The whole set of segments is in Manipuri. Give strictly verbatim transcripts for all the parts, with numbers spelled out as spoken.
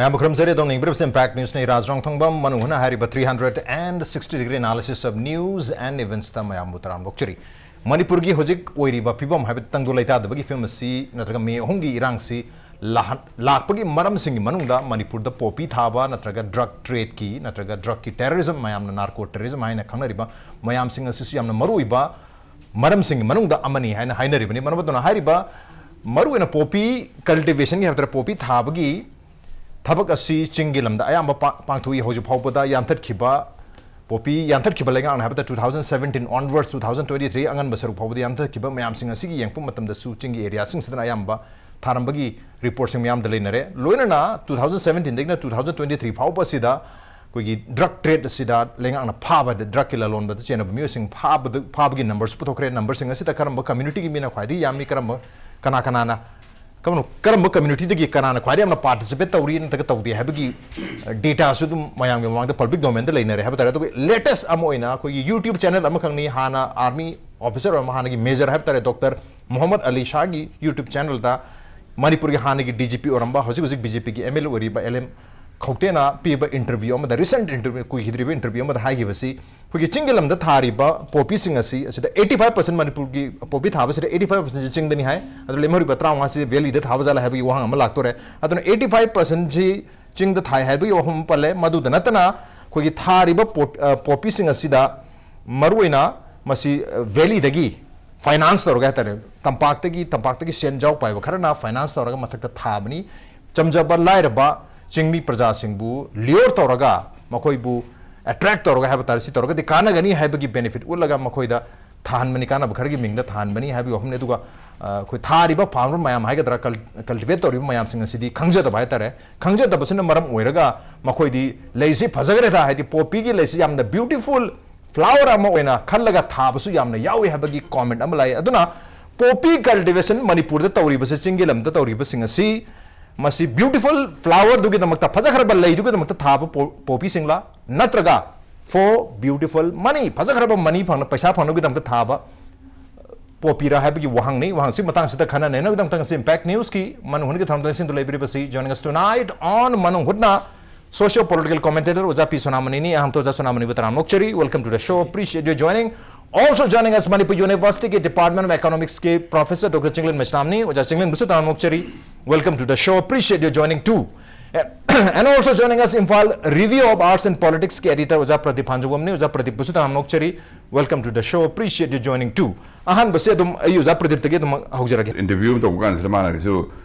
ꯃꯌꯥꯝꯕꯨ ꯈꯨꯔꯨꯝꯖꯔꯤ꯫ ꯑꯗꯣꯝꯅ ꯌꯦꯡꯕꯤꯔꯤꯕꯁꯤ Impact Newsꯅꯤ꯫ ꯔꯥꯖ ꯔꯣꯡꯊꯣꯡꯕꯝ, ꯃꯅꯨꯡ ꯍꯨꯠꯅ ꯍꯥꯏꯔꯤꯕ three hundred and sixty degree analysis of news and eventsꯇ ꯃꯌꯥꯝꯕꯨ ꯇꯔꯥꯝꯅ ꯑꯣꯛꯆꯔꯤ꯫ ꯃꯅꯤꯄꯨꯔꯒꯤ ꯍꯧꯖꯤꯛ ꯑꯣꯏꯔꯤꯕ ꯐꯤꯕꯝ ꯍꯥꯏꯕ ꯇꯪꯗꯨ ꯂꯩꯇꯥꯗꯕꯒꯤ ꯐꯤꯕꯝ ꯑꯁꯤ ꯅꯠꯇ꯭ꯔꯒ ꯃꯦ ꯑꯍꯨꯝꯒꯤ ꯏꯔꯥꯡꯁꯤ ꯂꯥꯍꯟ-, ꯂꯥꯛꯄꯒꯤ ꯃꯔꯝꯁꯤꯡꯒꯤ ꯃꯅꯨꯡꯗ ꯃꯅꯤꯄꯨꯔꯗ poppy ꯊꯥꯕ ꯅꯠꯇ꯭ꯔꯒ drug tradeꯀꯤ ꯅꯠꯇ꯭ꯔꯒ drugꯀꯤ terrorism, ꯃꯌꯥꯝꯅ narco terrorism ꯍꯥꯏꯅ ꯈꯪꯅꯔꯤꯕ ꯃꯌꯥꯝꯁꯤꯡ ꯑꯁꯤꯁꯨ ꯌꯥꯝꯅ ꯃꯔꯨꯑꯣꯏꯕ ꯃꯔꯝꯁꯤꯡꯒꯤ ꯃꯅꯨꯡꯗ ꯑꯃꯅꯤ ꯍꯥꯏꯅ ꯍꯥꯏꯅꯔꯤꯕꯅꯤ꯫ ꯃꯔꯝ ꯑꯗꯨꯅ ꯍꯥꯏꯔꯤꯕ ꯃꯔꯨꯑꯣꯏꯅ poppy cultivationꯒꯤ ꯍꯥꯏꯕ ꯇꯥꯔꯦ, poppy ꯊꯥꯕꯒꯤ ꯊꯕꯛ ꯑꯁꯤ ꯆꯤꯡꯒꯤ ꯂꯝꯗ ꯑꯌꯥꯝꯕ ꯄꯥ-, ꯄꯥꯡꯊꯣꯛꯏ꯫ ꯍꯧꯖꯤꯛ ꯐꯥꯎꯕꯗ ꯌꯥꯟꯊꯠꯈꯤꯕ, poppy ꯌꯥꯟꯊꯠꯈꯤꯕ ꯂꯩꯉꯥꯛꯅ ꯍꯥꯏꯕꯗ two thousand seventeen onwards, two thousand twenty-three ꯑꯉꯟꯕ ꯁꯔꯨꯛ ꯐꯥꯎꯕꯗ ꯌꯥꯟꯊꯠꯈꯤꯕ ꯃꯌꯥꯝꯁꯤꯡ ꯑꯁꯤꯒꯤ ꯌꯦꯡꯉꯛꯄ ꯃꯇꯝꯗꯁꯨ ꯆꯤꯡꯒꯤ areaꯁꯤꯡꯁꯤꯗꯅ ꯑꯌꯥꯝꯕ ꯊꯥꯔꯝꯕꯒꯤ reportꯁꯤꯡ ꯃꯌꯥꯝꯗ ꯂꯩꯅꯔꯦ꯫ ꯂꯣꯏꯅꯅ two thousand seventeenꯗꯒꯤꯅ two thousand twenty-three ꯐꯥꯎꯕ ꯑꯁꯤꯗ ꯑꯩꯈꯣꯏꯒꯤ drug tradeꯁꯤꯗ ꯂꯩꯉꯥꯛꯅ ꯐꯥꯕꯗ, drugꯀꯤ ꯂꯂꯣꯟꯕꯗ ꯆꯦꯟꯅꯕ ꯃꯤꯑꯣꯏꯁꯤꯡ ꯐꯥꯕꯗ, ꯐꯥꯕꯒꯤ numbersꯁꯨ ꯄꯨꯊꯣꯛꯈ꯭ꯔꯦ꯫ Numberꯁꯤꯡ ꯑꯁꯤꯗ ꯀꯔꯝꯕ communityꯒꯤ ꯃꯤꯅ ꯈ꯭ꯋꯥꯏꯗꯒꯤ ꯌꯥꯝꯃꯤ, ꯀꯔꯝꯕ, ꯀꯅꯥ ꯀꯅꯥꯅ, ꯀꯔꯝꯕ, ꯀꯔꯝꯕ communityꯗꯒꯤ ꯀꯅꯥꯅ ꯈ꯭ꯋꯥꯏꯗꯒꯤ ꯌꯥꯝꯅ participate ꯇꯧꯔꯤ ꯅꯠꯇ꯭ꯔꯒ ꯇꯧꯗꯦ ꯍꯥꯏꯕꯒꯤ, ꯑ, dataꯁꯨ ꯑꯗꯨꯝ ꯃꯌꯥꯝꯒꯤ ꯃꯃꯥꯡꯗ public domainꯗ ꯂꯩꯅꯔꯦ ꯍꯥꯏꯕ ꯇꯥꯔꯦ꯫ ꯑꯗꯨꯒ latest ꯑꯃ ꯑꯣꯏꯅ ꯑꯩꯈꯣꯏꯒꯤ YouTube channel ꯑꯃꯈꯛꯅꯤ, ꯍꯥꯟꯅ army officer ꯑꯣꯏꯔꯝꯕ, ꯍꯥꯟꯅꯒꯤ major ꯍꯥꯏꯕ ꯇꯥꯔꯦ, ꯗꯣꯛꯇꯔ ꯃꯣꯍꯝꯃꯗ ꯑꯂꯤ ꯁꯥꯍꯒꯤ YouTube channelꯗ ꯃꯅꯤꯄꯨꯔꯒꯤ ꯍꯥꯟꯅꯒꯤ DGP ꯑꯣꯏꯔꯝꯕ, ꯍꯧꯖꯤꯛ ꯍꯧꯖꯤꯛ BJPꯒꯤ MLA ꯑꯣꯏꯔꯤꯕ L M ꯈꯧꯇꯦꯅ ꯄꯤꯕ interview ꯑꯃꯗ, recent interview, ꯀꯨꯏꯈꯤꯗ꯭ꯔꯤꯕ interview ꯑꯃꯗ ꯍꯥꯏꯈꯤꯕꯁꯤ, ꯑꯩꯈꯣꯏꯒꯤ ꯆꯤꯡꯒꯤ ꯂꯝꯗ ꯊꯥꯔꯤꯕ poppyꯁꯤꯡ ꯑꯁꯤ, ꯑꯁꯤꯗ eighty five percent ꯃꯅꯤꯄꯨꯔꯒꯤ poppy ꯊꯥꯕꯁꯤꯗ eighty five percentꯁꯤ ꯆꯤꯡꯗꯅꯤ ꯍꯥꯏ꯫ ꯑꯗꯨ ꯂꯦꯝꯍꯧꯔꯤꯕ ꯇꯔꯥꯃꯉꯥꯁꯤ valleyꯗ ꯊꯥꯕ ꯖꯥꯠꯂ ꯍꯥꯏꯕꯒꯤ ꯋꯥꯍꯪ ꯑꯃ ꯂꯥꯛꯇꯣꯔꯦ꯫ ꯑꯗꯨꯅ eighty five percentꯁꯤ ꯆꯤꯡꯗ ꯊꯥꯏ ꯍꯥꯏꯕꯒꯤ ꯋꯥꯐꯝ ꯑꯃ ꯄꯜꯂꯦ꯫ ꯃꯗꯨꯗ ꯅꯠꯇꯅ ꯑꯩꯈꯣꯏꯒꯤ ꯊꯥꯔꯤꯕ ꯄꯣꯞ-, ꯑ, poppyꯁꯤꯡ ꯑꯁꯤꯗ ꯃꯔꯨꯑꯣꯏꯅ ꯃꯁꯤ, ꯑ, valleyꯗꯒꯤ finance ꯇꯧꯔꯒ ꯍꯥꯏ ꯇꯥꯔꯦ, ꯇꯝꯄꯥꯛꯇꯒꯤ, ꯇꯝꯄꯥꯛꯇꯒꯤ ꯁꯦꯟꯖꯥꯎ ꯄꯥꯏꯕ ꯈꯔꯅ finance ꯇꯧꯔꯒ ꯃꯊꯛꯇ ꯊꯥꯕꯅꯤ꯫ ꯆꯝꯖꯕ ꯂꯥꯏꯔꯕ ꯆꯤꯡꯃꯤ ꯄ꯭ꯔꯖꯥꯁꯤꯡꯕꯨ lure ꯇꯧꯔꯒ, ꯃꯈꯣꯏꯕꯨ attract ꯇꯧꯔꯒ ꯍꯥꯏꯕ ꯇꯥꯔꯦ, ꯁꯤ ꯇꯧꯔꯒꯗꯤ ꯀꯥꯟꯅꯒꯅꯤ ꯍꯥꯏꯕꯒꯤ benefit ꯎꯠꯂꯒ ꯃꯈꯣꯏꯗ ꯊꯥꯍꯟꯕꯅꯤ, ꯀꯥꯟꯅꯕ ꯈꯔꯒꯤ ꯃꯤꯡꯗ ꯊꯥꯍꯟꯕꯅꯤ ꯍꯥꯏꯕꯒꯤ ꯋꯥꯐꯝꯅꯤ꯫ ꯑꯗꯨꯒ, ꯑ, ꯑꯩꯈꯣꯏ ꯊꯥꯔꯤꯕ farmer ꯃꯌꯥꯝ ꯍꯥꯏꯒꯗ꯭ꯔꯥ, cul-, cultivate ꯇꯧꯔꯤꯕ ꯃꯌꯥꯝꯁꯤꯡ ꯑꯁꯤꯗꯤ ꯈꯪꯖꯗꯕ ꯍꯥꯏ ꯇꯥꯔꯦ꯫ ꯈꯪꯖꯗꯕꯁꯤꯅ ꯃꯔꯝ ꯑꯣꯏꯔꯒ ꯃꯈꯣꯏꯗꯤ ꯂꯩꯁꯤ ꯐꯖꯈ꯭ꯔꯦꯗ, ꯍꯥꯏꯗꯤ poppyꯒꯤ ꯂꯩꯁꯤ ꯌꯥꯝꯅ beautiful flower ꯑꯃ ꯑꯣꯏꯅ ꯈꯜꯂꯒ ꯊꯥꯕꯁꯨ ꯌꯥꯝꯅ ꯌꯥꯎꯏ ꯍꯥꯏꯕꯒꯤ comment ꯑꯃ ꯂꯥꯛꯏ꯫ ꯑꯗꯨꯅ poppy cultivation ꯃꯅꯤꯄꯨꯔꯗ ꯇꯧꯔꯤꯕꯁꯦ, ꯆꯤꯡꯒꯤ ꯂꯝꯗ ꯇꯧꯔꯤꯕꯁꯤꯡ ꯑꯁꯤ, ꯃꯁꯤ beautiful flowerꯗꯨꯒꯤꯗꯃꯛꯇ, ꯐꯖꯈ꯭ꯔꯕ ꯂꯩꯗꯨꯒꯤꯗꯃꯛꯇ ꯊꯥꯕ ꯄꯣ-, poppyꯁꯤꯡꯂꯥ, ꯅꯠꯇ꯭ꯔꯒ for beautiful money, ꯐꯖꯈ꯭ꯔꯕ money ꯐꯪꯅ-, ꯄꯩꯁꯥ ꯐꯪꯅꯕꯒꯤꯗꯃꯛꯇ ꯊꯥꯕ ꯄꯣꯄꯤꯔꯥ ꯍꯥꯏꯕꯒꯤ ꯋꯥꯍꯪꯅꯤ꯫ ꯋꯥꯍꯪꯁꯤ ꯃꯇꯥꯡꯁꯤꯗ ꯈꯟꯅ ꯅꯩꯅꯒꯗꯕ ꯃꯇꯥꯡꯁꯤ Impact News ꯀꯤ ꯃꯅꯨꯡ ꯍꯨꯠꯅꯒꯤ ꯊꯧꯔꯝꯗ ꯂꯦꯡꯁꯤꯟꯗꯨꯅ ꯂꯩꯕꯤꯔꯤꯕꯁꯤ, joining us tonight on ꯃꯅꯨꯡ ꯍꯨꯠꯅ, social political commentator ꯑꯣꯖꯥ ꯄꯤ ꯁꯣꯅꯥꯃꯅꯤꯅꯤ꯫ ꯑꯍꯥꯟꯕꯗ ꯑꯣꯖꯥ ꯁꯣꯅꯥꯃꯅꯤꯕꯨ ꯇꯔꯥꯝꯅ ꯑꯣꯛꯆꯔꯤ, welcome to the show, appreciate your joining. Also joining us, Manipur University ꯒꯤ Department of Economics ꯀꯤ Professor Doctor ꯆꯤꯡꯂꯦꯟ ꯃꯩꯁꯅꯥꯝꯅꯤ꯫ ꯑꯣꯖꯥ ꯆꯤꯡꯂꯦꯟꯕꯨꯁꯨ ꯇꯔꯥꯝꯅ ꯑꯣꯛꯆꯔꯤ, welcome to the show, appreciate your joining too. And also joining us, Imphal Review of Arts and Politics ꯀꯤ editor ꯑꯣꯖꯥ ꯄ꯭ꯔꯗꯤꯞ ꯐꯥꯟꯖꯨꯒꯣꯝꯅꯤ꯫ ꯑꯣꯖꯥ ꯄ꯭ꯔꯗꯤꯞꯄꯨꯁꯨ ꯇꯔꯥꯝꯅ ꯑꯣꯛꯆꯔꯤ, welcome to the show, appreciate your joining too. ꯑꯍꯥꯟꯕꯁꯦ ꯑꯗꯨꯝ ꯑꯩ ꯑꯣꯖꯥ ꯄ꯭ꯔꯗꯤꯞꯇꯒꯤ ꯑꯗꯨꯝ ꯍꯧꯖꯔꯒꯦ꯫ Interview ꯑꯃ ꯇꯧꯕ ꯀꯥꯟꯁꯤꯗ ꯃꯥꯅ ꯀꯩꯁꯨ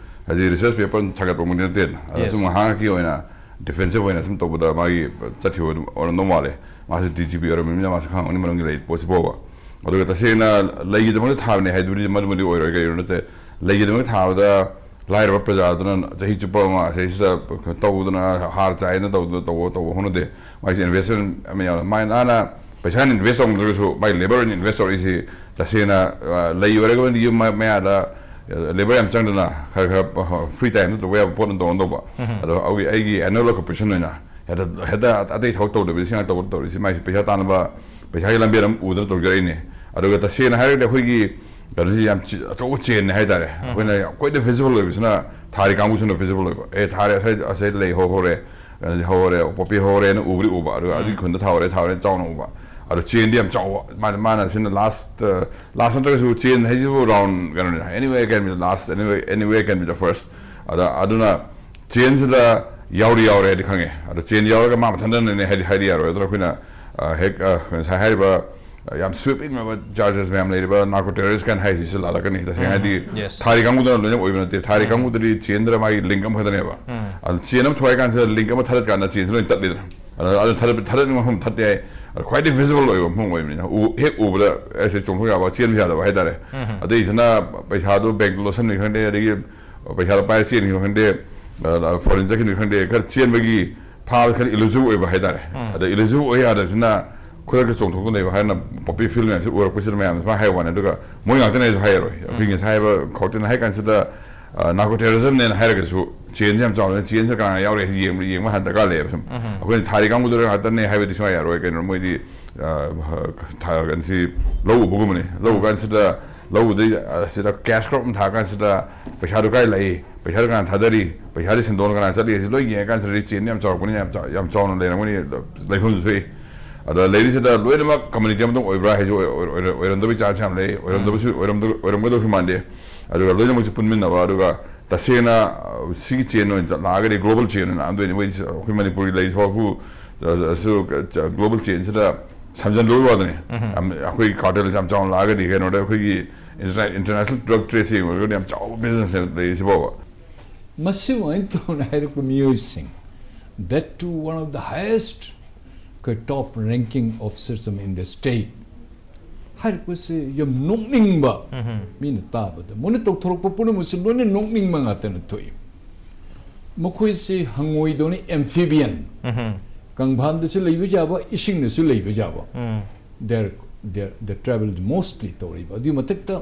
ꯍꯧꯖꯤꯛ research paper ꯊꯥꯒꯠꯄꯃꯛꯇꯤ ꯅꯠꯇꯦꯗꯅ, ꯑꯗ Yes. ꯁꯨꯝ ꯉꯥꯏꯍꯥꯛꯀꯤ ꯑꯣꯏꯅ defensive ꯑꯣꯏꯅ ꯁꯨꯝ ꯇꯧꯕꯗ ꯃꯥꯒꯤ ꯆꯠꯈꯤꯕ ꯑꯣꯏꯔꯝꯗꯧ ꯃꯥꯜꯂꯦ꯫ ꯃꯥꯁꯨ D G P ꯑꯣꯏꯔꯝꯃꯤꯅ ꯃꯥꯁꯨ ꯈꯪꯉꯝꯒꯅꯤ ꯃꯔꯝꯒꯤ ꯂꯩ ꯄꯣꯠꯁꯤ ꯐꯥꯎꯕ꯫ ꯑꯗꯨꯒ ꯇꯁꯦꯡꯅ ꯂꯩꯒꯤꯗꯃꯛꯇ ꯊꯥꯕꯅꯦ ꯍꯥꯏꯗꯨꯗꯤ ꯃꯗꯨꯃꯗꯤ ꯑꯣꯏꯔꯣꯏ꯫ ꯀꯩꯒꯤꯅꯣ ꯅꯠꯇꯦ, ꯂꯩꯒꯤꯗꯃꯛꯇ ꯊꯥꯕꯗ ꯂꯥꯏꯔꯕ ꯄ꯭ꯔꯖꯥꯗꯨꯅ ꯆꯍꯤ ꯆꯨꯞꯄ ꯑꯃ ꯁꯤꯗꯩꯁꯤꯗ ꯇꯧꯗꯅ, ꯍꯥꯔ ꯆꯥꯏꯗꯅ ꯇꯧꯗꯅ ꯇꯧꯕ, ꯇꯧꯕ ꯍꯧꯅꯗꯦ꯫ ꯃꯥꯏꯁꯦ investment ꯑꯃ ꯌꯥꯎꯔꯦ꯫ ꯃꯥꯏ ꯃꯥꯅ ꯄꯩꯁꯥ invest ꯇꯧꯔꯝꯗ꯭ꯔꯒꯁꯨ ꯃꯥꯏ labour ꯑꯣꯏꯅ invest ꯇꯧꯔꯛꯏꯁꯤ ꯇꯁꯦꯡꯅ, ꯑ, ꯂꯩ ꯑꯣꯏꯔꯒꯗꯤ ꯌꯨꯝ ꯃ-, ꯃꯌꯥꯗ, ꯑ, labour ꯌꯥꯝ ꯆꯪꯗꯅ ꯈꯔ ꯈꯔ, ꯑ, free time ꯇꯧꯕ ꯌꯥꯕ ꯄꯣꯠ ꯑꯃ ꯇꯧꯔꯝꯗꯧꯕ꯫ ꯑꯗꯣ ꯑꯩꯒꯤ, ꯑꯩꯒꯤ annual occupation ꯑꯣꯏꯅ ꯍꯦꯛꯇ, ꯍꯦꯛꯇ ꯑꯇꯩ ꯊꯕꯛ ꯇꯧꯗꯕꯤ, ꯂꯤꯁꯤꯡ ꯉꯥ ꯇꯧꯕ ꯇꯧꯔꯤꯁꯤ, ꯃꯥꯏꯁꯤ ꯄꯩꯁꯥ ꯇꯥꯟꯅꯕ, ꯄꯩꯁꯥꯒꯤ ꯂꯝꯕꯤ ꯑꯃ ꯎꯗꯅ ꯇꯧꯖꯔꯛꯏꯅꯦ꯫ ꯑꯗꯨꯒ ꯇꯁꯦꯡꯅ ꯍꯥꯏꯔꯒꯗꯤ ꯑꯩꯈꯣꯏꯒꯤ ꯀꯩꯅꯣꯁꯤ ꯌꯥꯝ ꯆꯤ-, ꯑꯆꯧꯕ ꯆꯦꯟꯅꯦ ꯍꯥꯏꯇꯥꯔꯦ꯫ ꯑꯩꯈꯣꯏꯅ ꯌꯥꯝ ꯈ꯭ꯋꯥꯏꯗꯩ visible ꯑꯣꯏꯕꯁꯤꯅ ꯊꯥꯔꯤ ꯀꯥꯡꯕꯨꯁꯤꯅ visible ꯑꯣꯏꯕ꯫ ꯑꯦ, ꯊꯥꯔꯤ ꯑꯁꯩ, ꯑꯁꯩ ꯂꯩ ꯍꯧ-, ꯍꯧꯔꯦ, ꯀꯩꯅꯣꯁꯤ ꯍꯧꯔꯦ, ꯄꯣꯄꯤ ꯍꯧꯔꯦꯅ ꯎꯕꯗꯤ ꯎꯕ, ꯑꯗꯨꯒ ꯑꯗꯨꯒꯤ ꯈꯨꯟꯗ ꯊꯥꯍꯧꯔꯦ, ꯊꯥꯍꯧꯔꯦꯅ ꯆꯥꯎꯅ ꯎꯕ꯫ ꯑꯗꯣ ꯆꯦꯟꯗꯤ ꯌꯥꯝ ꯆꯥꯎꯕ꯫ ꯃꯥꯅ, ꯃꯥꯅ ꯁꯤꯅ last, ꯑ, last ꯅꯠꯇ꯭ꯔꯒꯁꯨ ꯆꯦꯟ ꯍꯥꯏꯁꯤꯕꯨ round ꯀꯩꯅꯣꯅꯤꯅ, anywhere can be the last, anywhere, anywhere can be the first꯫ ꯑꯗ, ꯑꯗꯨꯅ ꯆꯦꯟꯁꯤꯗ ꯌꯥꯎꯔꯤ ꯌꯥꯎꯔꯦ ꯍꯥꯏꯗꯤ ꯈꯪꯉꯦ꯫ ꯑꯗꯣ ꯆꯦꯟ ꯌꯥꯎꯔꯒ ꯃꯥ ꯃꯊꯟꯇꯅꯅꯦ ꯍꯥꯏꯗꯤ, ꯍꯥꯏꯗꯤ ꯌꯥꯔꯣꯏ꯫ ꯑꯗꯨꯅ ꯑꯩꯈꯣꯏꯅ, ꯑ, ꯍꯦꯛ, ꯑ, ꯉꯁꯥꯏ ꯍꯥꯏꯔꯤꯕ, ꯑ, ꯌꯥꯝ sweeping ꯑꯣꯏꯕ charges ꯃꯌꯥꯝ ꯂꯩꯔꯤꯕ narco terrorist ꯀꯥꯏꯅ ꯍꯥꯏꯁꯤꯁꯨ ꯂꯥꯜꯂꯛꯀꯅꯤ꯫ ꯇꯁꯦꯡꯅ ꯍꯥꯏꯗꯤ Yes. ꯊꯥꯔꯤ ꯀꯥꯡꯕꯨꯗꯨꯅ ꯂꯣꯏꯅ ꯑꯣꯏꯕ ꯅꯠꯇꯦ꯫ ꯊꯥꯔꯤ ꯀꯥꯡꯕꯨꯗꯨꯗꯤ ꯆꯦꯟꯗꯨꯗ ꯃꯥꯒꯤ link ꯑꯃꯈꯛꯇꯅꯦꯕ꯫ ꯑꯗꯨ ꯆꯦꯟ ꯑꯃ ꯊꯣꯛꯂꯛꯑꯀꯥꯟꯁꯤꯗ link ꯑꯃ ꯊꯥꯗꯠꯀꯥꯟꯗ ꯆꯦꯟꯁꯤ ꯂꯣꯏꯅ ꯇꯠꯂꯤꯗꯅ꯫ ꯑꯗꯣ, ꯑꯗꯨ ꯊꯥꯗꯠ-, ꯊꯥꯗꯠꯅꯤꯡꯕ ꯃꯐꯝ ꯊꯠꯇꯦ ꯍꯥꯏ꯫ ꯑꯗꯣ ꯈ꯭ꯋꯥꯏꯗꯒꯤ visible ꯑꯣꯏꯕ ꯃꯐꯝ ꯑꯣꯏꯕꯅꯤꯅ ꯎ-, ꯍꯦꯛ ꯎꯕꯗ ꯑꯩꯁꯦ ꯆꯣꯡꯊꯣꯛ ꯌꯥꯕ, ꯆꯦꯟꯕ ꯌꯥꯗꯕ ꯍꯥꯏꯇꯥꯔꯦ꯫ ꯑꯗꯩꯁꯤꯅ ꯄꯩꯁꯥꯗꯣ bank ꯂꯣꯠꯁꯟꯕꯅꯤ ꯈꯪꯗꯦ, ꯑꯗꯒꯤ ꯄꯩꯁꯥꯗꯣ ꯄꯥꯏꯔ ꯆꯦꯟꯈꯤꯕꯅꯤ ꯈꯪꯗꯦ, ꯑ, foreign ꯆꯠꯈꯤꯕꯅꯤ ꯈꯪꯗꯦ, ꯈꯔ ꯆꯦꯟꯕꯒꯤ ꯐꯥꯕ ꯈꯔ elusive ꯑꯣꯏꯕ ꯍꯥꯏꯇꯥꯔꯦ꯫ ꯑꯗ elusive ꯑꯣꯏ ꯌꯥꯗꯕꯁꯤꯅ ꯈꯨꯗꯛꯇ ꯆꯣꯡꯊꯣꯛꯇꯅ ꯂꯩꯕ ꯍꯥꯏꯅ poppy film ꯃꯌꯥꯝꯁꯦ ꯎꯔꯛꯄꯁꯤꯗ ꯃꯌꯥꯝꯅ ꯁꯨꯃꯥꯏꯅ ꯍꯥꯏꯕ ꯋꯥꯅꯤ꯫ ꯑꯗꯨꯒ ꯃꯣꯏ ꯉꯥꯛꯇꯅꯦ ꯑꯩꯁꯨ ꯍꯥꯏꯔꯔꯣꯏ꯫ ꯑꯩꯈꯣꯏ ꯉꯁꯥꯏ ꯍꯥꯏꯕ ꯈꯣꯔꯇꯤꯅ ꯍꯥꯏ ꯀꯥꯟꯁꯤꯗ, ꯑ, narco terrorismꯅꯦꯅ ꯍꯥꯏꯔꯒꯁꯨ ꯆꯦꯟꯁꯦ ꯌꯥꯝ ꯆꯥꯎꯅ, ꯆꯦꯟꯁꯦ ꯀꯅꯥꯅ ꯌꯥꯎꯔꯦ ꯍꯥꯏꯁꯤ ꯌꯦꯡꯕ, ꯌꯦꯡꯕ ꯍꯥꯟꯅ ꯗꯔꯀꯥꯔ ꯂꯩꯌꯦꯕ ꯁꯨꯝ꯫ ꯑꯩꯈꯣꯏꯅ ꯊꯥꯔꯤ ꯀꯥꯡꯕꯨꯗꯨꯗ ꯉꯥꯛꯇꯅꯦ ꯍꯥꯏꯕꯗꯤ ꯁꯨꯡꯌꯥ ꯌꯥꯔꯣꯏ꯫ ꯀꯩꯅꯣ ꯃꯣꯏꯗꯤ, ꯑ, ꯊꯥ-, ꯀꯩꯅꯣꯁꯤ ꯂꯧ ꯎꯕꯒꯨꯝꯕꯅꯤ꯫ ꯂꯧ ꯎꯕ ꯀꯥꯟꯁꯤꯗ ꯂꯧꯕꯗꯩ ꯑꯁꯤꯗ cash crop ꯑꯃ ꯊꯥ ꯀꯥꯟꯁꯤꯗ ꯄꯩꯁꯥꯗꯨ ꯀꯥꯏ ꯂꯥꯛꯏ, ꯄꯩꯁꯥꯗꯨ ꯀꯅꯥ ꯊꯥꯗꯔꯤ, ꯄꯩꯁꯥꯗꯤ ꯁꯦꯟꯗꯣꯡ ꯀꯅꯥ ꯆꯠꯂꯤ, ꯑꯁꯤ ꯂꯣꯏ ꯌꯦꯡꯉ ꯀꯥꯟꯁꯤꯗꯗꯤ ꯆꯦꯟꯗꯤ ꯌꯥꯝ ꯆꯥꯎꯔꯛꯄꯅꯤꯅ ꯌꯥꯝ ꯆꯥꯎ-, ꯌꯥꯝ ꯆꯥꯎꯅ ꯂꯩꯔꯝꯒꯅꯤ, ꯂꯩꯐꯝꯁꯨ ꯊꯣꯛꯏ꯫ ꯑꯗ ꯂꯩꯔꯤꯁꯤꯗ ꯂꯣꯏꯅꯃꯛ community ꯑꯃꯇꯪ ꯑꯣꯏꯕ꯭ꯔꯥ ꯍꯥꯏꯁꯨ ꯑꯣꯏ-, ꯑꯣꯏꯔ-, ꯑꯣꯏꯔꯝꯗꯕꯒꯤ chance ꯌꯥꯝ ꯂꯩ, ꯑꯣꯏꯔꯝꯗꯕꯁꯨ ꯑꯣꯏꯔꯝꯗ-, ꯑꯣꯏꯔꯝꯒꯗꯕꯁꯨ ꯃꯥꯟꯗꯦ꯫ ꯑꯗꯨꯒ ꯂꯣꯏꯅꯃꯛꯁꯨ ꯄꯨꯟꯃꯤꯟꯅꯕ, ꯑꯗꯨꯒ ꯇꯁꯦꯡꯅ, ꯑ, ꯁꯤꯒꯤ chain ꯑꯣꯏꯅ ꯆꯠꯂꯛꯑꯒꯗꯤ global chain ꯑꯣꯏꯅ ꯂꯥꯛꯑꯝꯗꯣꯏꯅꯤ꯫ ꯃꯣꯏ ꯑꯩꯈꯣꯏ ꯃꯅꯤꯄꯨꯔꯒꯤ ꯂꯩꯔꯤꯕ ꯐꯥꯎꯕ, ꯑ, ꯑꯁꯨ, ꯑ, global chainꯁꯤꯗ ꯁꯝꯖꯟꯗꯣꯏ ꯋꯥꯗꯅꯤ꯫ ꯎꯝ꯫ ꯑꯝ, ꯑꯩꯈꯣꯏ cartel ꯌꯥꯝ ꯆꯥꯎꯅ ꯂꯥꯛꯑꯒꯗꯤ ꯀꯩꯅꯣꯗ ꯑꯩꯈꯣꯏꯒꯤ interna-, international drug trade ꯌꯦꯡꯉꯨꯔꯒꯗꯤ ꯌꯥꯝ ꯆꯥꯎꯕ businessꯅꯦ ꯂꯩꯔꯤꯁꯤ ꯐꯥꯎꯕ꯫ ꯃꯁꯤꯃꯥꯏꯅ ꯇꯧꯅ ꯍꯥꯏꯔꯛꯄ ꯃꯤꯑꯣꯏꯁꯤꯡ, that too one of the highest, ꯑꯩꯈꯣꯏ top ranking officers in the state, ꯍꯥꯏꯔꯛꯄꯁꯦ ꯌꯥꯝ ꯅꯣꯛꯅꯤꯡꯕ꯫ ꯎꯝ꯫ ꯃꯤꯅ ꯇꯥꯕꯗ ꯃꯣꯏꯅ ꯇꯧꯊꯣꯔꯛꯄ ꯄꯨꯝꯅꯃꯛꯁꯦ ꯂꯣꯏꯅ ꯅꯣꯛꯅꯤꯡꯕ ꯉꯥꯛꯇꯅ ꯊꯣꯛꯏ꯫ ꯃꯈꯣꯏꯁꯦ ꯍꯪꯉꯣꯏꯗꯧꯅ amphibian, ꯎꯝ꯫ ꯀꯪꯐꯥꯟꯗꯁꯨ ꯂꯩꯕ ꯌꯥꯕ, ꯏꯁꯤꯡꯗꯁꯨ ꯂꯩꯕ ꯌꯥꯕ꯫ ꯎꯝ꯫ They're, they're, they traveled mostly ꯇꯧꯔꯤꯕ꯫ ꯑꯗꯨꯒꯤ ꯃꯊꯛꯇ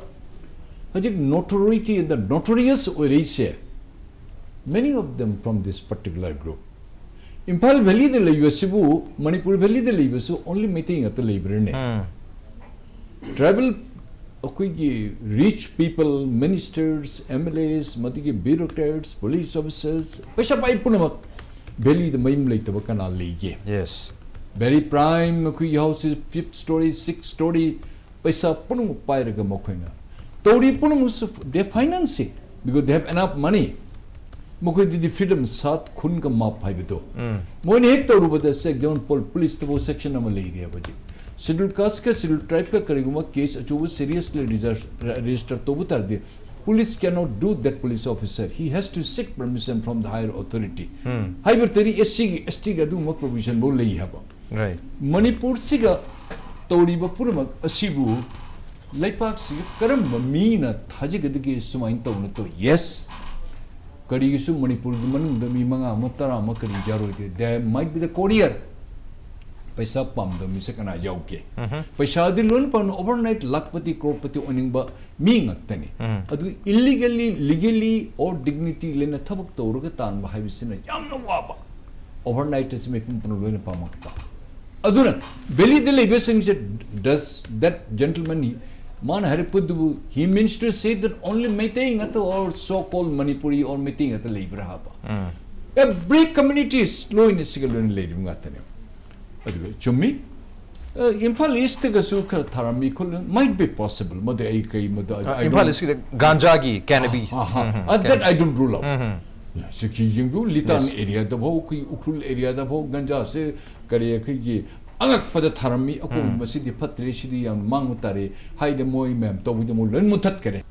ꯍꯧꯖꯤꯛ notoriety and the notorious ꯑꯣꯏꯔꯛꯏꯁꯦ, many of them from this particular group. Imphal valleyꯗ ꯂꯩꯕꯁꯤꯕꯨ, Manipur valleyꯗ ꯂꯩꯕꯁꯨ only ꯃꯩꯇꯩ ꯉꯥꯛꯇ ꯂꯩꯕ꯭ꯔꯅꯦ? ꯎꯝ꯫ Tribal, ꯑꯩꯈꯣꯏꯒꯤ rich people, ministers, M L As, ꯃꯗꯨꯒꯤ bureaucrats, police officers, ꯄꯩꯁꯥ ꯄꯥꯏ ꯄꯨꯝꯅꯃꯛ valleyꯗ ꯃꯌꯨꯝ ꯂꯩꯇꯕ ꯀꯅꯥ ꯂꯩꯒꯦ? Yes. Very prime, ꯑꯩꯈꯣꯏꯒꯤ house fifth story, sixth story, ꯄꯩꯁꯥ ꯄꯨꯝꯅꯃꯛ ꯄꯥꯏꯔꯒ ꯃꯈꯣꯏꯅ ꯇꯧꯔꯤ ꯄꯨꯝꯅꯃꯛꯁꯨ they finance it because they have enough money. ꯃꯈꯣꯏꯗꯗꯤ freedom, ꯁꯥꯠ ꯈꯨꯟꯒ ꯃꯥꯞ ꯍꯥꯏꯕꯗꯣ꯫ ꯎꯝ꯫ ꯃꯣꯏꯅ ꯍꯦꯛ ꯇꯧꯔꯨꯕꯗ, ꯁꯦ, example, policeꯇꯕꯨ section ꯑꯃ ꯂꯩꯔꯤꯑꯕ ꯍꯧꯖꯤꯛ꯫ Scheduled casteꯀ scheduled tribeꯀ ꯀꯔꯤꯒꯨꯝꯕ case ꯑꯆꯧꯕ seriously register, register ꯇꯧꯕ ꯇꯥꯔꯗꯤ, police cannot do that, police officer. He has to seek permission from the higher authority. ꯎꯝ꯫ ꯍꯥꯏꯕ ꯇꯥꯔꯗꯤ, SCꯒꯤ, STꯒꯤ ꯑꯗꯨꯒꯨꯝꯕ provision ꯐꯥꯎ ꯂꯩ ꯍꯥꯏꯕ꯫ Right. ꯃꯅꯤꯄꯨꯔꯁꯤꯒ ꯇꯧꯔꯤꯕ ꯄꯨꯝꯅꯃꯛ ꯑꯁꯤꯕꯨ ꯂꯩꯄꯥꯛꯁꯤꯒ ꯀꯔꯝꯕ ꯃꯤꯅ ꯊꯥꯖꯒꯗꯒꯦ ꯁꯨꯃꯥꯏꯅ ꯇꯧꯅ ꯇꯧ? Yes, ꯀꯔꯤꯒꯤꯁꯨ ꯃꯅꯤꯄꯨꯔꯒꯤ ꯃꯅꯨꯡꯗ ꯃꯤ ꯃꯉꯥ ꯑꯃ, ꯇꯔꯥ ꯑꯃ ꯀꯔꯤ ꯌꯥꯔꯣꯏꯗꯦ? They might be the courier. ꯄꯩꯁꯥ ꯄꯥꯝꯗꯕ ꯃꯤꯁꯦ ꯀꯅꯥ ꯌꯥꯎꯒꯦ? ꯎꯝꯍꯨꯝ꯫ ꯄꯩꯁꯥꯗꯤ ꯂꯣꯏꯅ ꯄꯥꯝꯅ overnight ꯂꯥꯈꯄꯇꯤ, crorepati ꯑꯣꯏꯅꯤꯡꯕ ꯃꯤ ꯉꯥꯛꯇꯅꯤ꯫ ꯎꯝ꯫ ꯑꯗꯨ illegally, legally or dignity ꯂꯩꯅ ꯊꯕꯛ ꯇꯧꯔꯒ ꯇꯥꯟꯕ ꯍꯥꯏꯕꯁꯤꯅ ꯌꯥꯝꯅ ꯋꯥꯕ꯫ Overnight ꯑꯁꯤ ꯃꯤꯄꯨꯝ ꯄꯨꯝꯅꯃꯛ ꯂꯣꯏꯅ ꯄꯥꯝꯃꯛꯄ꯫ ꯑꯗꯨꯅ valleyꯗ ꯂꯩꯕꯁꯤꯡꯁꯦ, does that gentleman, he, ꯃꯥꯅ ꯍꯥꯏꯔꯛꯄꯗꯨꯕꯨ, he means to say that only Meitei ꯉꯥꯛꯇ or so called Manipuri or Meitei ꯉꯥꯛꯇ ꯂꯩꯕ꯭ꯔꯥ ꯍꯥꯏꯕ꯫ Every communities ꯂꯣꯏꯅ ꯁꯤꯒ ꯂꯣꯏꯅ ꯂꯩꯔꯤꯕ ꯉꯥꯛꯇꯅꯦꯕ꯫ ꯑꯗꯨꯒ ꯆꯨꯝꯃꯤ, ꯑ, ꯏꯝꯐꯥꯜ ꯏꯁꯇꯒꯁꯨ ꯈꯔ ꯊꯥꯔꯝꯃꯤ ꯈꯣꯠꯂꯤ, might be possible, ꯃꯗꯨ ꯑꯩ ꯀꯩ, ꯃꯗꯨ I, I Imphal don't ꯏꯁꯀꯤꯗ ꯒꯥꯟꯖꯥꯒꯤ cannabis꯫ ꯑ, ꯑ, ꯎꯝ, ꯎꯝ, ꯑ, that cannabis꯫ I don't rule out꯫ ꯎꯝ, ꯎꯝ꯫ ꯁꯤꯒꯤ ꯌꯦꯡꯕꯤꯌꯨ, ꯂꯤꯇꯥꯟ yes ꯑꯦꯔꯤꯌꯥꯗꯐꯥꯎ, ꯑꯩꯈꯣꯏ ꯎꯈ꯭ꯔꯨꯜ ꯑꯦꯔꯤꯌꯥꯗꯐꯥꯎ ꯒꯟꯖꯥꯁꯦ ꯀꯔꯤ ꯑꯩꯈꯣꯏꯒꯤ ꯑꯉꯛꯄꯗ ꯊꯥꯔꯝꯃꯤ꯫ ꯑꯩꯈꯣꯏ ꯎꯝ꯫ ꯃꯁꯤꯗꯤ ꯐꯠꯇ꯭ꯔꯦ, ꯁꯤꯗꯤ ꯌꯥꯝ ꯃꯥꯡꯕ ꯇꯥꯔꯦ꯫ ꯍꯥꯏꯗꯤ ꯃꯣꯏ ꯃꯌꯥꯝ ꯇꯧꯕꯗꯤ ꯃꯣꯏ ꯂꯣꯏ ꯃꯨꯊꯠꯈꯔꯦ꯫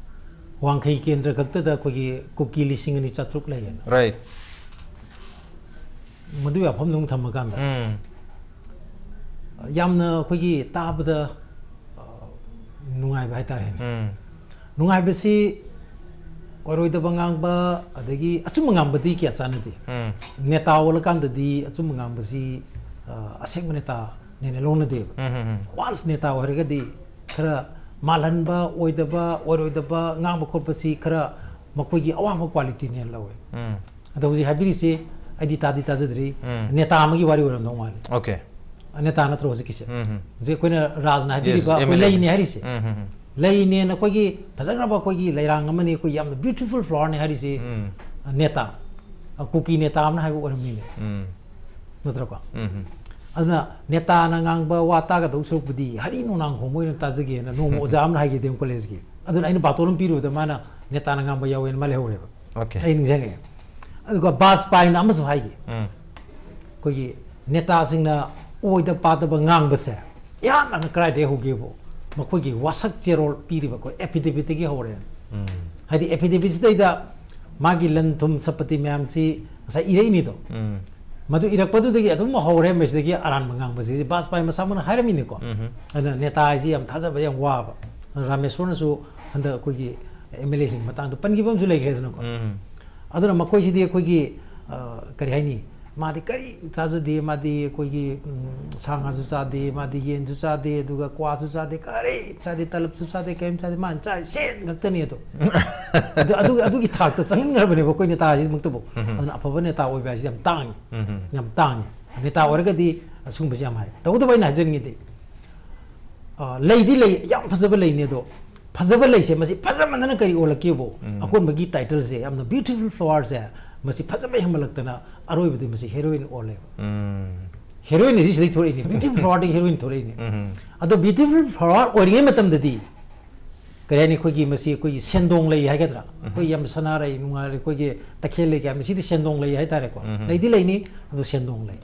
ꯋꯥꯡꯈꯩ ꯀꯦꯟꯗ꯭ꯔ ꯈꯛꯇꯗ ꯑꯩꯈꯣꯏꯒꯤ ꯀꯨꯀꯤ ꯂꯤꯁꯤꯡ ꯑꯅꯤ ꯆꯥꯇ꯭ꯔꯨꯛ ꯂꯩꯌꯦꯅ꯫ Right꯫ ꯃꯗꯨꯒꯤ ꯋꯥꯐꯝꯗꯨ ꯑꯃꯨꯛ ꯊꯝꯃꯀꯥꯟꯗ, ꯎꯝ꯫ ꯌꯥꯝꯅ ꯑꯩꯈꯣꯏꯒꯤ ꯇꯥꯕꯗ, ꯑ, ꯅꯨꯡꯉꯥꯏꯕ ꯍꯥꯏꯇꯥꯔꯦꯅꯦ꯫ ꯎꯝ꯫ ꯅꯨꯡꯉꯥꯏꯕꯁꯤ ꯑꯣꯏꯔꯣꯏꯗꯕ ꯉꯥꯡꯕ, ꯑꯗꯒꯤ ꯑꯆꯨꯝꯕ ꯉꯥꯡꯕꯗꯤ ꯀꯌꯥ ꯆꯥꯟꯅꯗꯦ꯫ ꯎꯝ꯫ ꯅꯦꯇꯥ ꯑꯣꯜꯂꯀꯥꯟꯗꯗꯤ ꯑꯆꯨꯝꯕ ꯉꯥꯡꯕꯁꯤ, ꯑ, ꯑꯁꯦꯡꯕ ꯅꯦꯇꯥꯅꯦꯅ ꯂꯧꯅꯗꯦꯕ꯫ ꯎꯝ, ꯎꯝ, ꯎꯝ꯫ Once ꯅꯦꯇꯥ ꯑꯣꯏꯔꯒꯗꯤ ꯈꯔ ꯃꯥꯜꯍꯟꯕ, ꯑꯣꯏꯗꯕ, ꯑꯣꯏꯔꯣꯏꯗꯕ ꯉꯥꯡꯕ ꯈꯣꯠꯄꯁꯤ ꯈꯔ ꯃꯈꯣꯏꯒꯤ ꯑꯋꯥꯡꯕ qualityꯅꯦꯅ ꯂꯧꯋꯦ꯫ ꯎꯝ꯫ ꯑꯗꯣ ꯍꯧꯖꯤꯛ ꯍꯥꯏꯕꯤꯔꯤꯁꯤ ꯑꯩꯗꯤ ꯇꯥꯗꯤ ꯇꯥꯖꯗ꯭ꯔꯤ꯫ ꯎꯝ꯫ ꯅꯦꯇꯥ ꯑꯃꯒꯤ ꯋꯥꯔꯤ ꯑꯣꯏꯔꯝꯗꯧ ꯃꯥꯜꯂꯤ꯫ Okay꯫ ꯅꯦꯇꯥ ꯅꯠꯇ꯭ꯔꯣ ꯍꯧꯖꯤꯛꯀꯤꯁꯦ? ꯎꯝ, ꯎꯝ꯫ ꯍꯧꯖꯤꯛ ꯑꯩꯈꯣꯏꯅ ꯔꯥꯖꯅ ꯍꯥꯏꯕꯤꯔꯤꯕ yes, ꯑꯩꯈꯣꯏ M L A꯫ ꯂꯩꯅꯦ ꯍꯥꯏꯔꯤꯁꯦ꯫ ꯎꯝ, ꯎꯝ, ꯎꯝ꯫ ꯂꯩꯅꯦꯅ ꯑꯩꯈꯣꯏꯒꯤ ꯐꯖꯈ꯭ꯔꯕ ꯑꯩꯈꯣꯏꯒꯤ ꯂꯩꯔꯥꯡ ꯑꯃꯅꯤ, ꯑꯩꯈꯣꯏ ꯌꯥꯝꯅ beautiful flowerꯅꯤ ꯍꯥꯏꯔꯤꯁꯤ, ꯎꯝ꯫ ꯅꯦꯇꯥ, ꯀꯨꯀꯤ ꯅꯦꯇꯥ ꯑꯃꯅ ꯍꯥꯏꯕ ꯑꯣꯏꯔꯝꯃꯤꯅꯦ꯫ ꯎꯝ꯫ ꯅꯠꯇ꯭ꯔꯀꯣ? ꯎꯝ, ꯎꯝ꯫ ꯑꯗꯨꯅ ꯅꯦꯇꯥꯅ ꯉꯥꯡꯕ ꯋꯥ ꯇꯥꯒꯗꯧ ꯁꯔꯨꯛꯄꯨꯗꯤ ꯍꯔꯤ ꯅꯣꯡꯅꯥꯡ ꯈꯣꯡꯕ ꯑꯣꯏꯅ ꯇꯥꯖꯒꯦꯅ ꯅꯣꯡꯃ ꯑꯣꯖꯥ ꯑꯃꯅ ꯍꯥꯏꯈꯤ D M collegeꯀꯤ꯫ ꯑꯗꯨꯅ ꯑꯩꯅ ꯕꯥꯇꯣꯟ ꯑꯃ ꯄꯤꯔꯨꯕꯗ ꯃꯥꯅ ꯅꯦꯇꯥꯅ ꯉꯥꯡꯕ ꯌꯥꯎꯋꯦꯅ ꯃꯥ ꯂꯩꯍꯧꯋꯦꯕ꯫ Okay꯫ ꯑꯩ ꯅꯤꯡꯁꯤꯡꯉꯛꯑꯦ꯫ ꯑꯗꯨꯒ ꯕꯥꯖꯄꯥꯏꯅ ꯑꯃꯁꯨ ꯍꯥꯏꯈꯤ꯫ ꯎꯝ꯫ ꯑꯩꯈꯣꯏꯒꯤ ꯅꯦꯇꯥꯁꯤꯡꯅ ꯑꯣꯏꯗ ꯄꯥꯗꯕ ꯉꯥꯡꯕꯁꯦ ꯏꯍꯥꯟ ꯍꯥꯟꯅ ꯀꯗꯥꯏꯗꯒꯤ ꯍꯧꯒꯦꯕꯨ, ꯃꯈꯣꯏꯒꯤ ꯋꯥꯁꯛ ꯆꯦꯔꯣꯜ ꯄꯤꯔꯤꯕ ꯑꯩꯈꯣꯏ affidavitꯇꯒꯤ ꯍꯧꯔꯦ꯫ ꯎꯝ꯫ ꯍꯥꯏꯗꯤ affidavitꯁꯤꯗꯩꯗ ꯃꯥꯒꯤ ꯂꯟ ꯊꯨꯝ ꯁꯝꯄꯇꯤ ꯃꯌꯥꯝꯁꯤ ꯉꯁꯥꯏ ꯏꯔꯛꯏꯅꯤꯗꯣ꯫ ꯎꯝ꯫ ꯃꯗꯨ ꯏꯔꯛꯄꯗꯨꯗꯒꯤ ꯑꯗꯨꯝ ꯍꯧꯔꯦ, ꯃꯁꯤꯗꯒꯤ ꯑꯔꯥꯟꯕ ꯉꯥꯡꯕꯁꯤ ꯕꯥꯖꯄꯥꯏ ꯃꯁꯥꯃꯛꯅ ꯍꯥꯏꯔꯝꯃꯤꯅꯤꯀꯣ꯫ ꯎꯝ꯫ ꯑꯗꯨꯅ ꯅꯦꯇꯥ ꯍꯥꯏꯁꯤ ꯌꯥꯝ ꯊꯥꯖꯕ ꯌꯥꯝ ꯋꯥꯕ, ꯔꯥꯃꯦꯁꯣꯔꯅꯁꯨ ꯍꯟꯗꯛ ꯑꯩꯈꯣꯏꯒꯤ M L Aꯁꯤꯡꯒꯤ ꯃꯇꯥꯡꯗ ꯄꯟꯈꯤꯕ ꯑꯃꯁꯨ ꯂꯩꯈ꯭ꯔꯦꯗꯅꯀꯣ꯫ ꯎꯝ꯫ ꯑꯗꯨꯅ ꯃꯈꯣꯏꯁꯤꯗꯤ ꯑꯩꯈꯣꯏꯒꯤ, ꯑ, ꯀꯔꯤ ꯍꯥꯏꯅꯤ, ꯃꯥꯗꯤ ꯀꯔꯤ ꯆꯥꯖꯗꯦ, ꯃꯥꯗꯤ ꯑꯩꯈꯣꯏꯒꯤ, ꯎꯝ, ꯁꯥ ꯉꯥꯁꯨ ꯆꯥꯗꯦ, ꯃꯥꯗꯤ ꯌꯦꯟꯁꯨ ꯆꯥꯗꯦ, ꯑꯗꯨꯒ ꯀ꯭ꯋꯥꯁꯨ ꯆꯥꯗꯦ, ꯀꯔꯤ ꯆꯥꯗꯦ, ꯇꯂꯞꯁꯨ ꯆꯥꯗꯦ, ꯀꯔꯤꯝ ꯆꯥꯗꯦ, ꯃꯥꯅ ꯆꯥꯏ ꯁꯦꯟ ꯈꯛꯇꯅꯤ ꯑꯗꯣ꯫ ꯑꯗꯨ, ꯑꯗꯨ, ꯑꯗꯨꯒꯤ ꯊꯥꯛꯇ ꯆꯪꯍꯟꯈ꯭ꯔꯕꯅꯦꯕ ꯑꯩꯈꯣꯏ ꯅꯦꯇꯥꯁꯤꯃꯛꯇꯕꯨ꯫ ꯎꯝ꯫ ꯑꯗꯨꯅ ꯑꯐꯕ ꯅꯦꯇꯥ ꯑꯣꯏꯕ ꯍꯥꯏꯁꯤꯗꯤ ꯌꯥꯝ ꯇꯥꯡꯉꯤ꯫ ꯎꯝ꯫ ꯌꯥꯝ ꯇꯥꯡꯉꯤ꯫ ꯅꯦꯇꯥ ꯑꯣꯏꯔꯒꯗꯤ ꯑꯁꯤꯒꯨꯝꯕꯁꯤ ꯌꯥꯝ ꯍꯥꯏ꯫ ꯇꯧꯕꯇꯕꯨ ꯑꯩꯅ ꯍꯥꯏꯖꯅꯤꯡꯉꯤꯗꯤ, ꯑ, ꯂꯩꯗꯤ ꯂꯩ, ꯌꯥꯝ ꯐꯖꯕ ꯂꯩꯅꯤ꯫ ꯑꯗꯣ ꯐꯖꯕ ꯂꯩꯁꯦ ꯃꯁꯤ ꯐꯖꯃꯟꯗꯅ ꯀꯔꯤ ꯑꯣꯜꯂꯛꯀꯦꯕꯨ, ꯑꯀꯣꯟꯕꯒꯤ ꯇꯥꯏꯇꯜꯁꯦ ꯌꯥꯝꯅ ꯕ꯭ꯌꯨꯇꯤꯐꯨꯜ ꯐ꯭ꯂꯥꯋꯔꯁꯦ ꯃꯁꯤ ꯐꯖꯕ ꯍꯦꯟꯃꯜꯂꯛꯇꯅ ꯑꯔꯣꯏꯕꯗꯤ ꯃꯁꯤ ꯍꯦꯔꯣꯏꯟ ꯑꯣꯜꯂꯦꯕ꯫ ꯍꯦꯔꯣꯏꯟ ꯑꯁꯤ ꯁꯤꯗꯩ ꯊꯣꯔꯛꯏꯅꯤ, ꯕ꯭ꯌꯨꯇꯤꯐꯨꯜ ꯐ꯭ꯂꯥꯋꯔꯗꯒꯤ ꯍꯦꯔꯣꯏꯟ ꯊꯣꯔꯛꯏꯅꯤ꯫ ꯑꯗꯣ ꯕ꯭ꯌꯨꯇꯤꯐꯨꯜ ꯐ꯭ꯂꯥꯋꯔ ꯑꯣꯏꯔꯤꯉꯩ ꯃꯇꯝꯗꯗꯤ ꯀꯔꯤ ꯍꯥꯏꯅꯤ, ꯑꯩꯈꯣꯏꯒꯤ ꯃꯁꯤ ꯑꯩꯈꯣꯏꯒꯤ ꯁꯦꯟꯗꯣꯡ ꯂꯩ ꯍꯥꯏꯒꯗ꯭ꯔꯥ, ꯑꯩꯈꯣꯏ ꯌꯥꯝ ꯁꯅꯥꯔꯩ ꯅꯨꯡꯉꯥꯏꯔꯦ, ꯑꯩꯈꯣꯏꯒꯤ ꯇꯈꯦꯜ ꯂꯩ ꯀꯥꯏ, ꯃꯁꯤꯗꯤ ꯁꯦꯟꯗꯣꯡ ꯂꯩ ꯍꯥꯏꯇꯥꯔꯦꯀꯣ꯫ ꯂꯩꯗꯤ ꯂꯩꯅꯤ, ꯑꯗꯣ ꯁꯦꯟꯗꯣꯡ ꯂꯩ꯫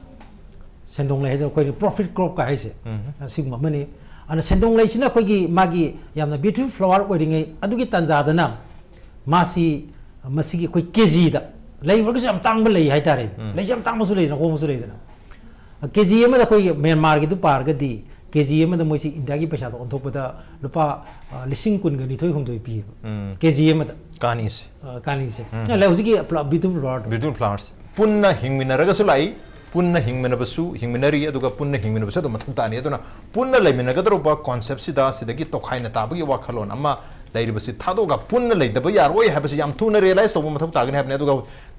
ꯁꯦꯟꯗꯣꯡ ꯂꯩ ꯍꯥꯏꯁꯦ ꯑꯩꯈꯣꯏꯅ ꯄ꯭ꯔꯣꯐꯤꯠ ꯀ꯭ꯔꯣꯞꯀ ꯍꯥꯏꯁꯦ, ꯑꯁꯤꯒꯨꯝꯕ ꯑꯃꯅꯤ꯫ ꯑꯗꯨꯅ ꯁꯦꯟꯗꯣꯡ ꯂꯩꯁꯤꯅ ꯑꯩꯈꯣꯏꯒꯤ ꯃꯥꯒꯤ ꯌꯥꯝꯅ ꯕ꯭ꯌꯨꯇꯤꯐꯨꯜ ꯐ꯭ꯂꯥꯋꯔ ꯑꯣꯏꯔꯤꯉꯩ ꯑꯗꯨꯒꯤ ꯇꯥꯟꯖꯥꯗꯅ ꯃꯥꯁꯤ, ꯃꯁꯤꯒꯤ ꯑꯩꯈꯣꯏ ꯀꯦꯖꯤꯗ, ꯂꯩ ꯑꯣꯏꯔꯒꯁꯨ ꯌꯥꯝ ꯇꯥꯡꯕ ꯂꯩ ꯍꯥꯏꯇꯥꯔꯦ꯫ ꯂꯩꯁꯦ ꯌꯥꯝ ꯇꯥꯡꯕꯁꯨ ꯂꯩꯗꯅ, ꯍꯣꯡꯕꯁꯨ ꯂꯩꯗꯅ꯫ ꯀꯦꯖꯤ ꯑꯃꯗ ꯑꯩꯈꯣꯏꯒꯤ ꯃ꯭ꯌꯥꯟꯃꯥꯔꯒꯤꯗꯨ ꯄꯥꯔꯒꯗꯤ, ꯀꯦꯖꯤ ꯑꯃꯗ ꯃꯣꯏꯁꯤ ꯏꯟꯗꯤꯌꯥꯒꯤ ꯄꯩꯁꯥꯗ ꯑꯣꯟꯊꯣꯛꯄꯗ ꯂꯨꯄꯥ, ꯑ, ꯂꯤꯁꯤꯡ ꯀꯨꯟꯒ ꯅꯤꯊꯣꯏ ꯍꯨꯝꯗꯣꯏ ꯄꯤꯌꯦꯕ, ꯎꯝ꯫ ꯀꯦꯖꯤ ꯑꯃꯗ꯫ ꯀꯥꯅꯤꯁꯦ꯫ ꯑ, ꯀꯥꯅꯤꯁꯦ꯫ ꯎꯝ꯫ ꯂꯩ, ꯍꯧꯖꯤꯛꯀꯤ ꯕ꯭ꯌꯨꯇꯤꯐꯨꯜ ꯐ꯭ꯂꯥꯋꯔꯗꯣ꯫ ꯕ꯭ꯌꯨꯇꯤꯐꯨꯜ ꯐ꯭ꯂꯥꯋꯔꯁꯦ꯫ ꯄꯨꯟꯅ ꯍꯤꯡꯃꯤꯟꯅꯔꯒꯁꯨ ꯂꯥꯛꯏ, ꯄꯨꯟꯅ ꯍꯤꯡꯃꯤꯟꯅꯕꯁꯨ, ꯍꯤꯡꯃꯤꯟꯅꯔꯤ, ꯑꯗꯨꯒ ꯄꯨꯟꯅ ꯍꯤꯡꯃꯤꯟꯅꯕꯁꯨ ꯑꯗꯨꯝ ꯃꯊꯧ ꯇꯥꯅꯤ꯫ ꯑꯗꯨꯅ ꯄꯨꯟꯅ ꯂꯩꯃꯤꯟꯅꯒꯗꯧꯔꯕ ꯀꯣꯟꯁꯦꯞꯁꯤꯗ ꯁꯤꯗꯒꯤ ꯇꯣꯈꯥꯏꯅ ꯇꯥꯕꯒꯤ ꯋꯥꯈꯜꯂꯣꯟ ꯑꯃ ꯂꯩꯔꯤꯕꯁꯤ ꯊꯥꯗꯣꯛꯑꯒ ꯄꯨꯟꯅ ꯂꯩꯗꯕ ꯌꯥꯔꯣꯏ ꯍꯥꯏꯕꯁꯤ ꯌꯥꯝ ꯊꯨꯅ ꯔꯤꯌꯦꯂꯥꯏꯁ ꯇꯧꯕ ꯃꯊꯧ ꯇꯥꯒꯅꯤ ꯍꯥꯏꯕꯅꯤ꯫ ꯑꯗꯨꯒ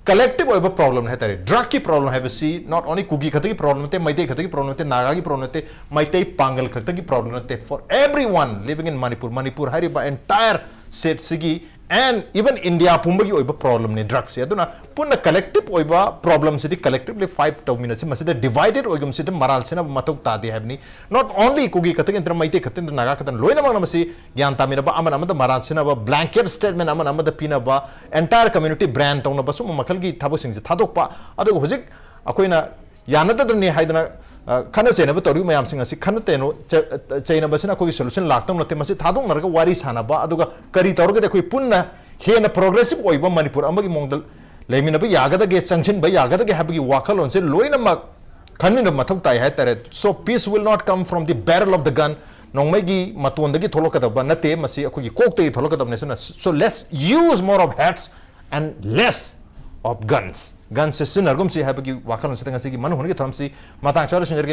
ꯀꯂꯦꯛꯇꯤꯚ ꯑꯣꯏꯕ ꯄ꯭ꯔꯣꯕ꯭ꯂꯦꯝ ꯍꯥꯏꯇꯥꯔꯦ, ꯗ꯭ꯔꯒꯀꯤ ꯄ꯭ꯔꯣꯕ꯭ꯂꯦꯝ ꯍꯥꯏꯕꯁꯤ not only ꯀꯨꯀꯤ ꯈꯛꯇꯒꯤ ꯄ꯭ꯔꯣꯕ꯭ꯂꯦꯝ ꯅꯠꯇꯦ, ꯃꯩꯇꯩ ꯈꯛꯇꯒꯤ ꯄ꯭ꯔꯣꯕ꯭ꯂꯦꯝ ꯅꯠꯇꯦ, ꯅꯥꯒꯥꯒꯤ ꯄ꯭ꯔꯣꯕ꯭ꯂꯦꯝ ꯅꯠꯇꯦ, ꯃꯩꯇꯩ ꯄꯥꯡꯒꯜ ꯈꯛꯇꯒꯤ ꯄ꯭ꯔꯣꯕ꯭ꯂꯦꯝ ꯅꯠꯇꯦ꯫ For everyone living in Manipur, Manipur ꯍꯥꯏꯔꯤꯕ entire stateꯁꯤꯒꯤ, and even India ꯄꯨꯝꯕꯒꯤ ꯑꯣꯏꯕ ꯄ꯭ꯔꯣꯕ꯭ꯂꯦꯝꯅꯤ ꯗ꯭ꯔꯒꯁꯦ꯫ ꯑꯗꯨꯅ ꯄꯨꯟꯅ ꯀꯂꯦꯛꯇꯤꯚ ꯑꯣꯏꯕ ꯄ꯭ꯔꯣꯕ꯭ꯂꯦꯝꯁꯤꯗꯤ ꯀꯂꯦꯛꯇꯤꯚꯂꯤ ꯐꯥꯏꯠ ꯇꯧꯃꯤꯟꯅꯁꯤ, ꯃꯁꯤꯗ ꯗꯤꯚꯥꯏꯗꯦꯠ ꯑꯣꯏꯒꯨꯝꯁꯤꯗ ꯃꯔꯥꯜ ꯁꯤꯅꯕ ꯃꯊꯧ ꯇꯥꯗꯦ ꯍꯥꯏꯕꯅꯤ꯫ Not only ꯀꯨꯀꯤ ꯈꯛꯇꯒꯤ ꯅꯠꯇꯅ, ꯃꯩꯇꯩ ꯈꯛꯇ ꯅꯠꯇꯅ, ꯅꯥꯒꯥ ꯈꯛꯇꯅ, ꯂꯣꯏꯅꯃꯛꯅ ꯃꯁꯤ ꯒ꯭ꯌꯥꯟ ꯇꯥꯃꯤꯟꯅꯕ, ꯑꯃꯅ ꯑꯃꯗ ꯃꯔꯥꯜ ꯁꯤꯅꯕ, ꯕ꯭ꯂꯦꯡꯀꯦꯠ ꯁ꯭ꯇꯦꯠꯃꯦꯟ ꯑꯃꯅ ꯑꯃꯗ ꯄꯤꯅꯕ, entire community brand ꯇꯧꯅꯕ, ꯁꯨꯝꯕ ꯃꯈꯜꯒꯤ ꯊꯕꯛꯁꯤꯡꯁꯦ ꯊꯥꯗꯣꯛꯄ꯫ ꯑꯗꯨꯒ ꯍꯧꯖꯤꯛ ꯑꯩꯈꯣꯏꯅ ꯌꯥꯅꯗꯗꯅꯤ ꯍꯥꯏꯗꯅ, ꯑ, ꯈꯠꯅ ꯆꯩꯅꯕ ꯇꯧꯔꯤꯕ ꯃꯌꯥꯝꯁꯤꯡ ꯑꯁꯤ ꯈꯠꯅ ꯆꯩꯅ-, ꯆ-, ꯆꯩꯅꯕꯁꯤꯅ ꯑꯩꯈꯣꯏꯒꯤ ꯁꯣꯂꯨꯁꯟ ꯂꯥꯛꯇꯧ ꯅꯠꯇꯦ꯫ ꯃꯁꯤ ꯊꯥꯗꯣꯛꯅꯔꯒ ꯋꯥꯔꯤ ꯁꯥꯟꯅꯕ, ꯑꯗꯨꯒ ꯀꯔꯤ ꯇꯧꯔꯒꯗꯤ ꯑꯩꯈꯣꯏ ꯄꯨꯟꯅ ꯍꯦꯟꯅ ꯄ꯭ꯔꯣꯒ꯭ꯔꯦꯁꯤꯚ ꯑꯣꯏꯕ ꯃꯅꯤꯄꯨꯔ ꯑꯃꯒꯤ ꯃꯑꯣꯡꯗ ꯂꯩꯃꯤꯟꯅꯕ ꯌꯥꯒꯗꯒꯦ, ꯆꯪꯁꯤꯟꯕ ꯌꯥꯒꯗꯒꯦ ꯍꯥꯏꯕꯒꯤ ꯋꯥꯈꯜꯂꯣꯟꯁꯦ ꯂꯣꯏꯅꯃꯛ ꯈꯟꯃꯤꯟꯅꯕ ꯃꯊꯧ ꯇꯥꯏ ꯍꯥꯏꯇꯥꯔꯦ꯫ So peace will not come from the barrel of the gun. ꯅꯣꯡꯃꯩꯒꯤ ꯃꯇꯣꯟꯗꯒꯤ ꯊꯣꯛꯂꯛꯀꯗꯕ ꯅꯠꯇꯦ, ꯃꯁꯤ ꯑꯩꯈꯣꯏꯒꯤ ꯀꯣꯛꯇꯒꯤ ꯊꯣꯛꯂꯛꯀꯗꯕꯅꯤ꯫ ꯑꯗꯨꯅ, so let's use more of heads and less of guns. ꯒꯟꯁꯦ ꯁꯤꯖꯤꯟꯅꯔꯒꯨꯝꯁꯤ ꯍꯥꯏꯕꯒꯤ ꯋꯥꯈꯜꯂꯣꯟꯁꯤꯗ ꯉꯁꯤꯒꯤ ꯃꯅꯨꯡ ꯍꯨꯠꯅꯒꯤ ꯊꯧꯔꯝꯁꯤ ꯃꯇꯥꯡ ꯆꯥꯗ ꯂꯣꯏꯁꯤꯟꯖꯔꯒꯦ꯫